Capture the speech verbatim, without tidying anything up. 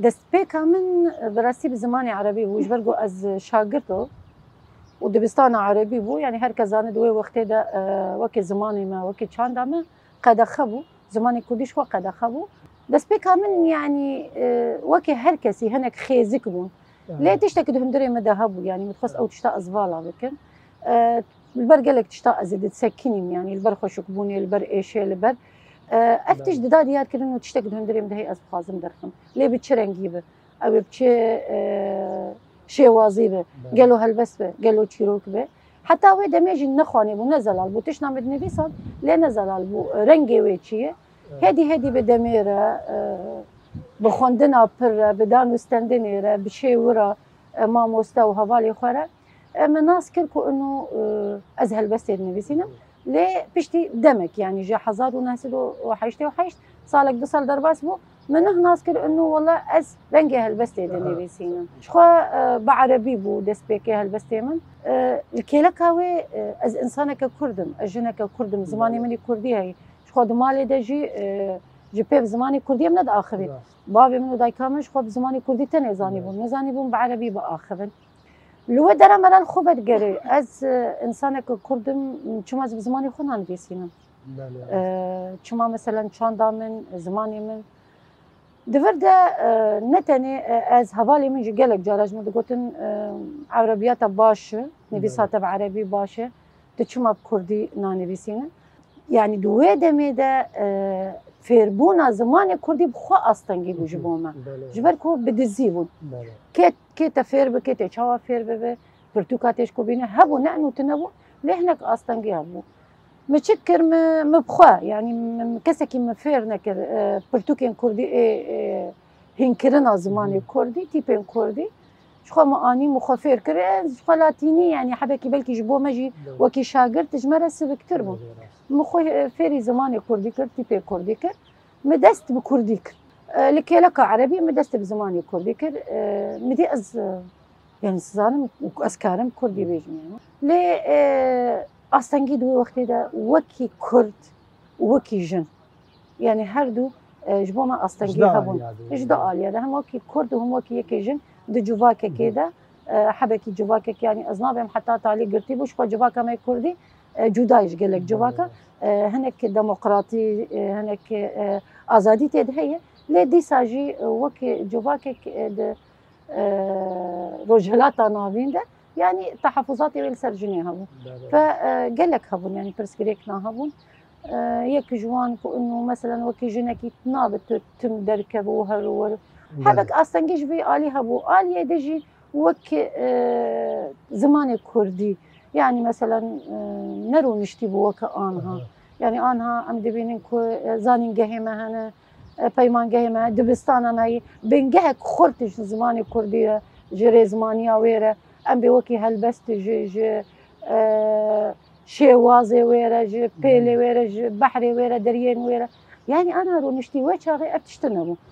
Destpêka min, e, bi rastî bi zimanê erebî bû, ji ber ku ez şagirdo û dibistana erebî bû, yanî her kes zane di wê wextê de, e, wekî zimanê me, wekî çanda me qedexe bû. Zimanê kurdî ji xwe qedexe bû. Destpêka min, yanî, e, wekî her kesî hinek xêzik bûn. Lê tiştek di hundirê min de hebû, yanî min dixwest ew tişta ez vala bikim. E, Li ber gelek tişta ez ê disekinîm, yanî li ber xweşikbûnê, li ber êşê, li ber, e, ev tişt dida diyarkirin û tiştek di hundirê min de heye ez dixwazim derxim. Lê bi çi rengî be? Ew ê bi çi, e, şêwazî be? Gelo helbest be? Gelo çîrok be? Heta wê demê jî nexwanê bû, ne zelal bû. Tişta min dinivîsan, lê ne zelal bû. Rengê wê çi ye? Hêdî hêdî bi demê re, e, bi xwendina pir re, bi dan û stendinê re, bi şêwira, e, mamoste û hevalê xwe re, e, min nas kir ku ino, e, ez helbestê dinivîsînim. Lê piştî demek, yanî ji hezar û neh sed û heştê û heşt, salek du sal derbas bû, min nuh nas kir ino wela ez rengê helbestê dinivîsînim. Ji xwe, e, bi erebî bû destpêkê helbestê min. E, li kêleka wê, e, ez însaneke kurd im, ez jineke kurd im, zimanê min î kurdî heye. Ji xwe di malê de jî, e, ji pêv zimanê kurdî em nediaxivîn. Bavê min û dayika min ji xwe bi zimanê kurdî tenê zanîbûn. Nezanîbûn bi erebî biaxivin. Li wê dera me re li xwe vedigerê. Ez, e, însaneke kurd im, çima ez bi zimanê xwe nanivîsînim? E, çima meselen çanda min, zimanê min? Di vir de, e, ne tenê, e, ez, hevalê min jî gelek cara ji min digotin, e, erebiyata baş e, nivîsa te bi erebî baş e. Tu çima bi kurdî nanivîsînin? Yanî di wê demê de, e, fêrbûna zimanê kurdî bi xwe astengî bû ji bo me. Ji ber ku bi dizî bûn. Kê, kê te fêr bike, tê çawa fêr bibe, pirtûka tê ji ku bîne hebû, ne eno tune bû, lê hinek astengiya bû. Min çi kir, min, min bi xwe, yanî min, kesekî min fêr nekir, e, pirtûkên kurdî ê, ê, hînkirina zimanê kurdî, tîpên kurdî. Ji xwe min anî, min xwe fêr kir. Ez ji xwe latînî, yanî hebekî belkî ji bo me jî wekî şagirt ji me re siviktir bû. Min xwe, e, fêrî zimanê kurdî kir, tîpê kurdî kir. Min dest bi kurdî kir. E, li kêleka erebî min dest bi zimanê kurdî kir. E, min dî ez, e, yanî, sizanim, ez karim kurdî bêjim, yanî. Lê, e, astengî di wê wextê de wekî kurd û wekî jin. Yanî her du, e, ji bo me astengî hebûn. Ji du aliyê de, hem wekî kurd û hem wekî yekê jin di civakekê de, e, hebekî civakek, yanî ez nabêm heta talî girtî bû, ji xwe civaka me kurdî, e, cuda ye ji gelek civaka. E, hinek demokratî, e, hinek, e, azadî tê de heye. Lê dîsa jî, e, wekî civakek, e, di, e, Rojhilata Navîn de, yanî tehafuzatê wê li ser jinê hebû. Fe, e, gelek hebûn, yanî pirsgirêkna hebûn. E, yek ji wan ku ino, meselen, wekî jinekî nabe tu tim derkeve û her û wer. Hebek astengî ji vî alî hebû. Aliyê de jî wek, e, zimanê kurdî, yanî, meselen, e, ne rûniştî bû weke anha. Yanî anha em dibînin ku, e, zanîngehê me hene, e, peymangehê me, dibistana me yî, bingehek xurt ji zimanê kurdî re, ji rêzmaniya wê re, em bê wekî helbest, ji, ji, e, şêwazê wê re, ji pêlê wê re, ji behrê wê re, deriyên wê re. Yanî ana rûniştî wê çaxê ev tişt nebû.